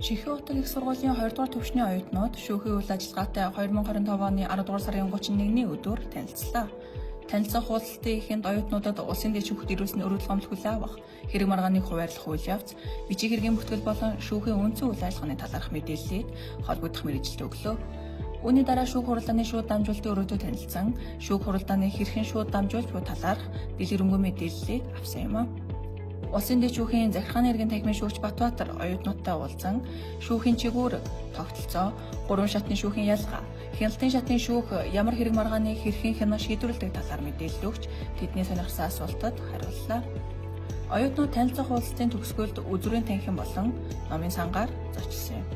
Чихэн утаг их сургуулийн 2 дугаар түвшний оюутнууд шүүхийн үйл ажиллагаатай 2025 оны 10 дугаар сарын 31-ний өдөр танилцлаа. Танилцах уулзалтын эхэнд оюутнуудад улсын дэд шүүхэд ирүүлсэн өрөвдөл гомдол хүлээн авах, хэрэг маргааныг хуваарлах үйл явц, бичиг хэргийн бүртгэл болон шүүхийн үндсэн үйл ажиллагааны талаарх мэдээллийг холбогдох мэргэжилд өглөө. Үүний дараа шүүх хуралдааны шууд дамжуулалтын өрөөдөө танилцсан, шүүх хуралдааны хэрхэн шууд дамжуулж буй талаарх дэлгэрэнгүй мэдээллийг авсан юм а. Улсын дэд шүүхийн захиргааны иргэн танхимын шүүгч Батбаатар оюутнуудтай уулзан шүүхийн чиг үүрэг, тогтолцоо, гурван шатны шүүхийн ялгаа, хяналтын шатны шүүх ямар хэрэг маргааныг хэрхэн хянан шийдвэрлэдэг талаар мэдээлэл өгч тэдний сонирхсан асуултад хариуллаа. Оюутнууд танилцах уулзалтын төгсгөлд үзүүрийн танхим болон номын сангаар зочлсон юм.